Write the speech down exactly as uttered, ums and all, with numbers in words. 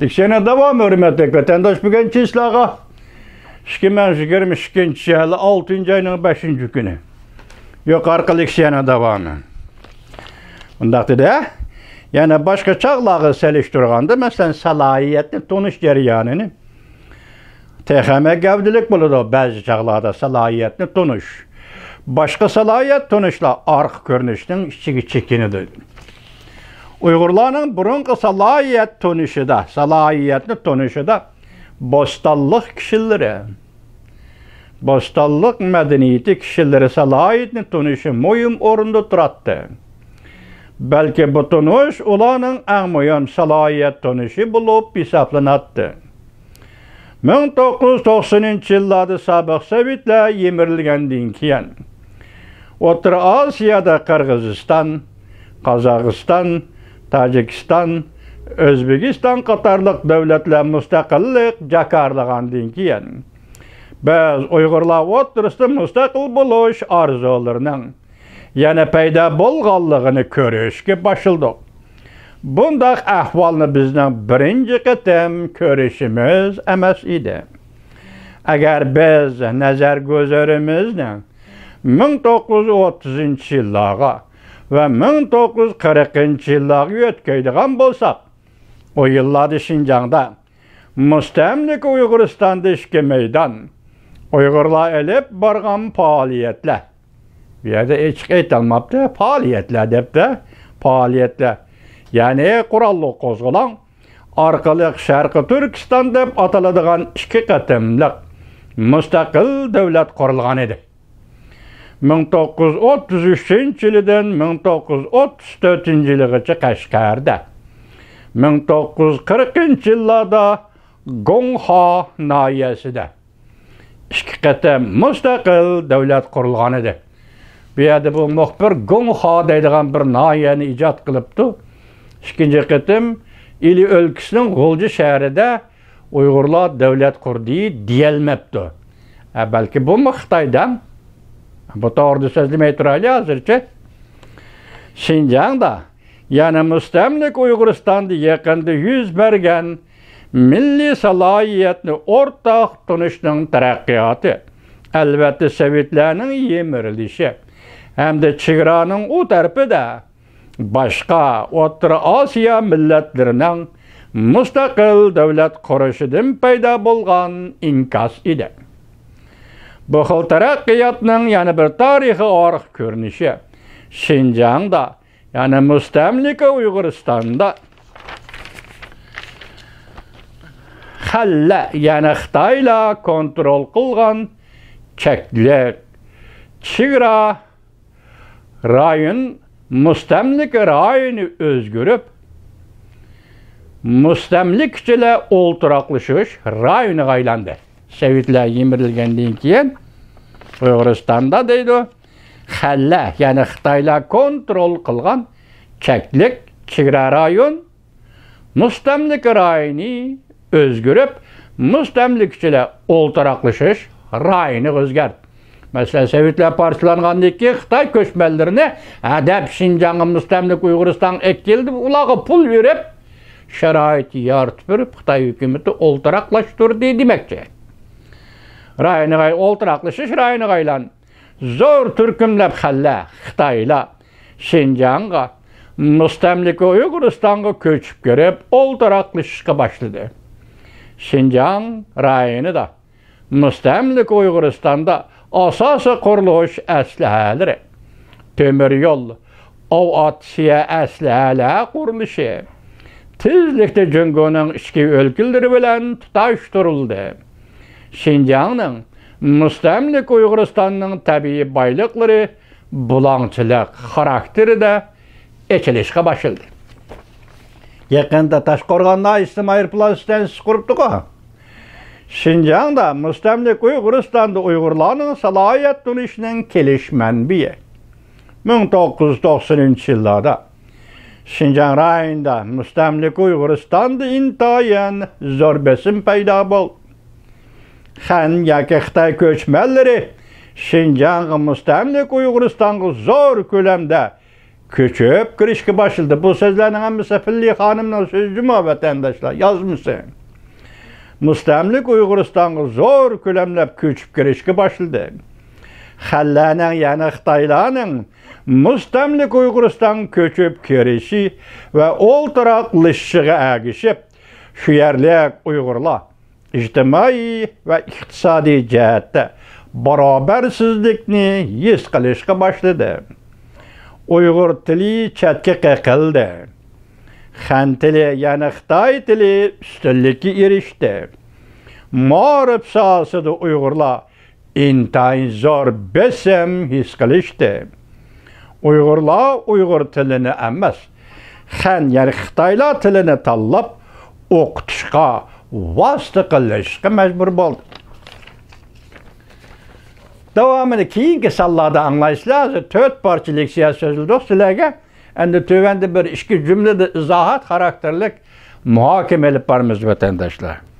لېكسىيەنىڭ داۋامى، ھۆرمەتلىك ۋەتەنداش، بۈگۈن چىسلاغا ئىككى مىڭ يىگىرمە ئىككىنچى يىل ئالتىنچى ئاينىڭ بەشىنچى كۈنى. يۇقىرىقى لېكسىيەنىڭ داۋامى. مۇنداق دېدى، يەنە باشقا چاغلارغا سېلىشتۇرغاندا، مەسىلەن، سالاھىيەتنى تونۇش جەريانىنى تېخىمۇ گەۋدىلىك بولىدۇ. بەزى چاغلاردا سالاھىيەتنى تونۇش، باشقا سالاھىيەت تونۇشلار ئارقا كۆرۈنۈشنىڭ ئىچىگە چېكىنىدۇ. ئۇيغۇرلارنىڭ بۇرۇنقى سالاھىيەت تونۇشىدا، سالاھىيەتنى تونۇشىدا بوستانلىق كىشىلىرى، بوستانلىق مەدەنىيىتى كىشىلىرى سالاھىيەتنى تونۇشى مۇھىم ئورۇندا تۇراتتى. بەلكى بۇ تونۇش ئۇلارنىڭ ئەڭ مۇھىم سالاھىيەت تونۇشى بولۇپ ھېسابلىناتتى. مىڭ توققۇز يۈز توقسىنىنچى يىللاردا سابىق سوۋېتلار يىمىرىلگەندىن كېيىن، ئوتتۇرا ئاسىيادا قىرغىزىستان، قازاقىستان، تاجىكىستان، ئۆزبېكىستان قاتارلىق دۆلەتلەر مۇستەقىللىق جاكارلىغاندىن كېيىن، بىز ئۇيغۇرلار ئوتتۇرىسىدا مۇستەقىل بولۇش ئارزۇلىرىنىڭ يەنە پەيدا بولغانلىقىنى كۆرۈشكە باشلىدۇق. بۇنداق ئەھۋالنى بىزنىڭ بىرىنچى قېتىم كۆرۈشىمىز ئەمەس ئىدى. ئەگەر بىز نەزەر گۈزىرىمىزنى مىڭ توققۇز يۈز ئوتتۇزىنچى يىللارغا ۋە مىڭ توققۇز يۈز قىرىقىنچى يىللارغا يۆتكەيدىغان بولساق، ئۇ يىللاردا شىنجاڭدا مۇستەملىكە ئۇيغۇرىستاندا ئىككى مەيدان، ئۇيغۇرلار ئېلىپ بارغان پائالىيەتلەر، بۇ يەردە ئېچىق ئېيتالماپتۇ، پائالىيەتلەر دەپتۇ، پائالىيەتلەر، يەنى قوراللىق قوزغىلاڭ ئارقىلىق شەرقىي تۈركىستان دەپ ئاتىلىدىغان ئىككى قېتىملىق مۇستەقىل دۆلەت قۇرۇلغان ئىدى. مىڭ توققۇز يۈز ئوتتۇز ئۈچىنچى يىلىدىن مىڭ توققۇز يۈز ئوتتۇز تۆتىنچى يىلىغىچە قەشقەردە، مىڭ توققۇز يۈز قىرىقىنچى يىللاردا گۇڭخا ناھىيەسىدە ئىككى قېتىم مۇستەقىل دۆلەت قۇرۇلغان ئىدى. بۇ يەردە بۇ مۇخبىر گۇڭخا دەيدىغان بىر ناھىيەنى ئىجاد قىلىپتۇ. ئىككىنچى قېتىم ئىلى ئۆلكىسىنىڭ غۇلجا شەھىرىدە ئۇيغۇرلار دۆلەت قۇردى دېيەلمەپتۇ. ھە، بەلكى بۇمۇ خىتايدا. بۇ توغرىدا سۆزلىمەي تۇرايلى ھازىرچە. شىنجاڭدا، يەنى مۇستەملىكە ئۇيغۇرىستاندا يېقىندا يۈز بەرگەن مىللىي سالاھىيەتنى ئورتاق تونۇشنىڭ تەرەققىياتى، ئەلۋەتتە، سوۋېتلارنىڭ يىمىرىلىشى ھەمدە چېگرانىڭ ئۇ تەرىپىدە باشقا ئوتتۇرا ئاسىيا مىللەتلىرىنىڭ مۇستەقىل دۆلەت قۇرۇشىدىن پەيدا بولغان ئىنكاس ئىدى. بۇ خىل تەرەققىياتنىڭ يەنە بىر تارىخىي ئارقا كۆرۈنۈشى شىنجاڭدا، يەنى مۇستەملىكە ئۇيغۇرىستاندا خەنلە، يەنى خىتايلار كونترول قىلغان چەكلىك چېگرا رايون مۇستەملىكە رايونى ئۆزگىرىپ، مۇستەملىكىچىلەر ئولتۇراقلىشىش رايونىغا ئايلاندى. سوۋېتلار يىمىرىلگەندىن كېيىن، ئۇيغۇرىستاندا دەيدۇ، خەنلە، يەنى خىتايلار كونترول قىلغان چەكلىك چېگرا رايون مۇستەملىكە رايونى ئۆزگىرىپ، مۇستەملىكىچىلەر ئولتۇراقلىشىش رايونىغا ئۆزگەردى. مەسىلەن، سوۋېتلار پارچىلانغاندىن كېيىن خىتاي كۆچمەنلىرىنى ھەدەپ شىنجاڭغا، مۇستەملىكە ئۇيغۇرىستانغا ئەكەلدى، ئۇلارغا پۇل بېرىپ، شارائىت يارىتىپ بېرىپ، خىتاي ھۆكۈمىتى ئولتۇراقلاشتۇردى دېمەكچى. رايونىغا ئولتۇراقلىشىش رايونىغا ئايلاندى. زور تۈركۈملەپ خەنلەر، خىتايلار شىنجاڭغا، مۇستەملىكە ئۇيغۇرىستانغا كۆچۈپ كىرىپ، ئولتۇراقلىشىشقا باشلىدى. شىنجاڭ رايونىدا، مۇستەملىكە ئۇيغۇرىستاندا ئاساسىي قۇرۇلۇش ئەسلىھەلىرى، تۆمۈر يول، ئاۋىئاتسىيە ئەسلىھەلەر قۇرۇلۇشى تېزلىكتە جۇڭگونىڭ ئىچكى ئۆلكىلىرى بىلەن تۇتاشتۇرۇلدى. شىنجاڭنىڭ مۇستەملىكە ئۇيغۇرىستاننىڭ تەبىئىي بايلىقلىرى بۇلاڭچىلىق خاراكتېرىدە ئېچىلىشقا باشلىدى. يېقىندا تاشقورغان ناھىيەسىدىمۇ ئايروپىلان ئىستانسىيىسى قۇرۇپتۇقۇ. شىنجاڭدا، مۇستەملىكە ئۇيغۇرىستاندا ئۇيغۇرلارنىڭ سالاھىيەت تونۇشىنىڭ كېلىش مەنبىيى. مىڭ توققۇز يۈز توقسىنىنچى يىللاردا شىنجاڭ رايونىدا، مۇستەملىكە ئۇيغۇرىستاندا ئىنتايىن زور بېسىم پەيدا بولدى. خەن ياكى خىتاي كۆچمەنلىرى شىنجاڭغا، مۇستەملىكە ئۇيغۇرىستانغا زور كۆلەمدە كۆچۈپ كىرىشكە باشلىدى. بۇ سۆزلەرنىڭ ھەممىسى فىللى خانىمنىڭ سۆزى جۇمۇ، ۋەتەنداشلار، يازمىسى. مۇستەملىكە ئۇيغۇرىستانغا زور كۆلەملەپ كۆچۈپ كىرىشكە باشلىدى. خەنلەرنىڭ، يەنى خىتايلارنىڭ مۇستەملىكە ئۇيغۇرىستانغا كۆچۈپ كىرىشى ۋە ئولتۇراقلىشىشىغا ئەگىشىپ، شۇ يەرلىك ئۇيغۇرلار ئىجتىمائىي ۋە ئىقتىسادىي جەھەتتە باراۋەرسىزلىكنى ھېس قىلىشقا باشلىدى. ئۇيغۇر تىلى چەتكە قېقىلدى. خەن تىلى، يەنى خىتاي تىلى ئۈستۈنلۈككە ئېرىشتى. مائارىپ ساھەسىدە ئۇيغۇرلار ئىنتايىن زور بېسىم ھېس قىلىشتى. ئۇيغۇرلار ئۇيغۇر تىلىنى ئەمەس، خەن، يەنى خىتايلار تىلىنى تاللاپ ئوقۇتۇشقا، ۋاسىتە قىلىشقا مەجبۇر بولدى. داۋامىنى كېيىنكى سانلاردا ئاڭلايسىلەر. ھازىر تۆت پارچە لېكسىيە سۆزلىدۇق سىلەرگە. ئەمدى تۆۋەندە بىر ئىككى جۈملىدە ئىزاھات خاراكتېرلىك مۇھاكىمە ئېلىپ بارىمىز، ۋەتەنداشلار.